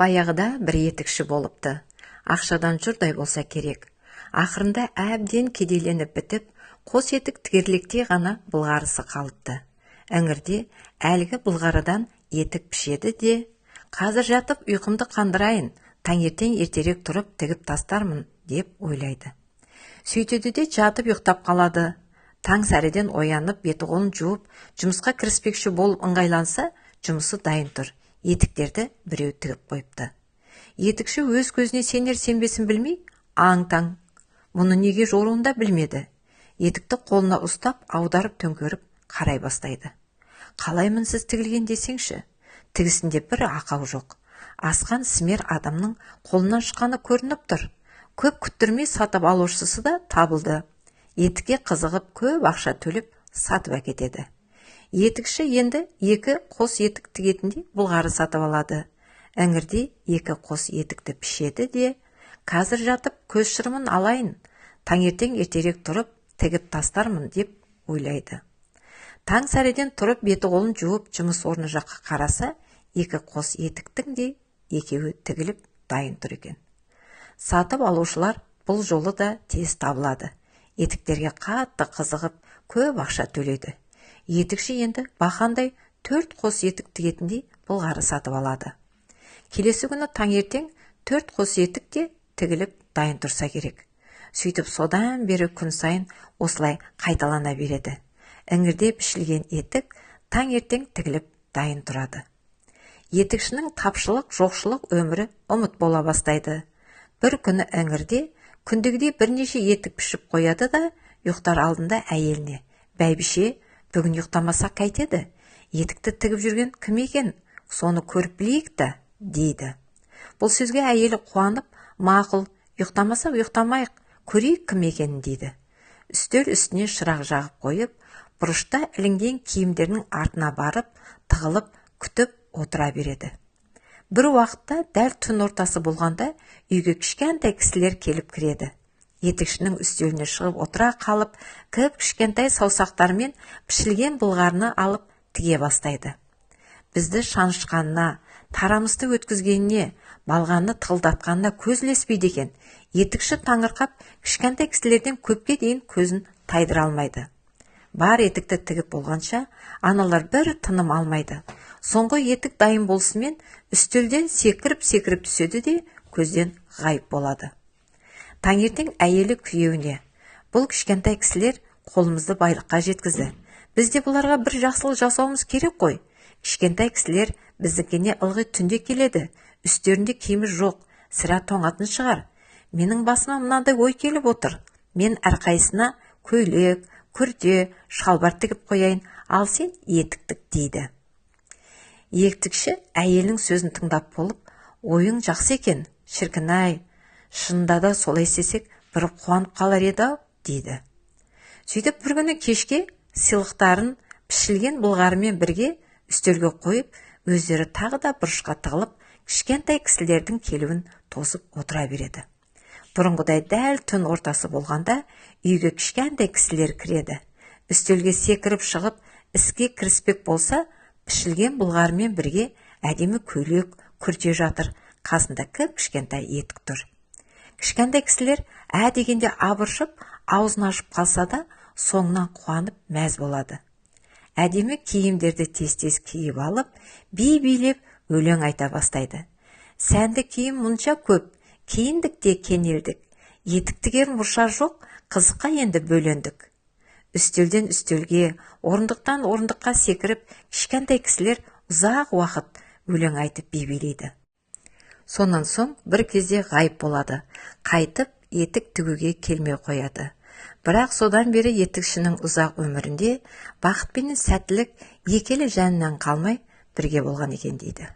Баяғыда бір етікші болыпты. Ақшадан жұрдай болса керек. Ақырында әбден кедейленіп бітіп, қос етік тігерліктей ғана былғарысы қалыпты. Іңірде әлгі былғарыдан етік пішеді де, қазір жатып ұйқымды қандырайын, таңертең ертерек тұрып тігіп тастармын деп ойлайды. Сөйтеді де жатып ұйықтап қалады. Таң сәріден оянып, беті-қолын жуып, жұмысқа кіріспекші болып ыңғайланса, жұмысы дайын тұр. Етіктерді біреу тігіп қойыпты. Етікші өз көзіне сенер сенбесін білмей, аң-таң. Мұны неге жоруын да білмеді. Етікті қолына ұстап, аударып төңкеріп қарай бастайды. Қалай мінсіз тігілген десеңші? Тігісінде бір ақау жоқ. Асқан смер адамның қолынан шыққаны көрініп тұр. Көп күттірмей сатып алушысы да табылды. Етікке қызығып көп ақша төлеп сатып әкетеді. Етікші енді екі қос етік тігетіндей былғары сатып алады. Іңірде екі қос етікті пішеді де, қазір жатып көз шырымын алайын, таңертең ертерек тұрып тігіп тастармын деп ойлайды. Таң сәріден тұрып беті-қолын жуып жұмыс орны жаққа қараса, екі қос етіктің де екеуі тігіліп дайын тұр екен. Сатып алушылар бұл жолы да тез табылады. Етіктерге қатты қызығып көп ақша төлейді. Етікші енді бақандай 4 қос етік тігетіндей былғары сатып алады. Келесі күні таңертең 4 қос етік те тігіліп дайын тұрса керек. Сөйтіп содан бері күн сайын осылай қайталана береді. Іңірде пішілген етік таңертең тігіліп дайын тұрады. Етікшінің тапшылық, жоқшылық өмірі ұмыт бола бастайды. Бір күні іңірде күндегідей бірнеше етік пішіп қояды да, ұйықтар алдында әйеліне: «Бәйбіше, бүгін ұйықтамасақ қайтеді? Етікті тігіп жүрген кім екен? Соны көріп білейік та», дейді. Бұл сөзге әйелі қуанып, «Мақұл, ұйықтамасақ ұйықтамайық, көрейік кім екенін», дейді. Үстел үстіне шырақ жағып қойып, бұрышта ілінген киімдерінің артына барып, тығылып, күтіп отыра береді. Бір уақытта дәл түн ортасы болғанда үйге кішкентай кісілер келіп кіреді. Етікшінің үстеліне шығып отыра қалып, кіп-кішкентай саусақтарымен пішілген былғарыны алып тіге бастайды. Бізді шанышқанына, тарамысты өткізгеніне, балғаны тықылдатқанына көз ілеспейді екен. Етікші таңырқап, кішкентай кісілерден көпке дейін көзін тайдыра алмайды. Бар етікті тігіп болғанша, аналар бір тыным алмайды. Соңғы етік дайын болысымен үстелден секіріп-секіріп түседі де көзден ғайып болады. Таңертең әйелі күйеуіне: «Бұл кішкентай кісілер қолымызды байлыққа жеткізді. Біз де бұларға бір жақсылық жасауымыз керек қой. Кішкентай кісілер біздікіне ылғи түнде келеді, үстерінде киімі жоқ, сірә тоңатын шығар. Менің басыма мынандай ой келіп отыр. Мен әрқайсысына көйлек, күрте, шалбар тігіп қояйын, ал сен етік тік», дейді. Етікші әйелінің сөзін тыңдап болып, «Ойың жақсы екен, шіркін-ай, шынында да солай істесек, бір қуанып қалар еді-ау», дейді. Сөйтіп бір күні кешке сыйлықтарын пішілген былғарымен бірге үстелге қойып, өздері тағы да бұрышқа тығылып, кішкентай кісілердің келуін тосып отыра береді. Бұрынғыдай дәл түн ортасы болғанда үйге кішкентай кісілер кіреді. Үстелге секіріп шығып, іске кіріспек болса, пішілген былғарымен бірге әдемі көйлек, күрте жатыр, қасында кіп-кішкентай етік тұр. Кішкентай кісілер ә дегенде абыржып, аузын ашып қалса да, соңынан қуанып мәз болады. Әдемі киімдерді тез-тез киіп алып, би-билеп өлең айта бастайды. Сәнді киім мұнша көп, киіндік те кенелдік, етік тігер мұрша жоқ, қызыққа енді бөлендік. Үстелден үстелге, орындықтан орындыққа секіріп, кішкентай кісілер ұзақ уақыт өлең айтып би-билейді. Сонан соң бір кезде ғайып болады, қайтып етік тігуге келмей қояды. Бірақ содан бері етікшінің ұзақ өмірінде бақыт пенен сәттілік екі елі жанынан қалмай бірге болған екен дейді.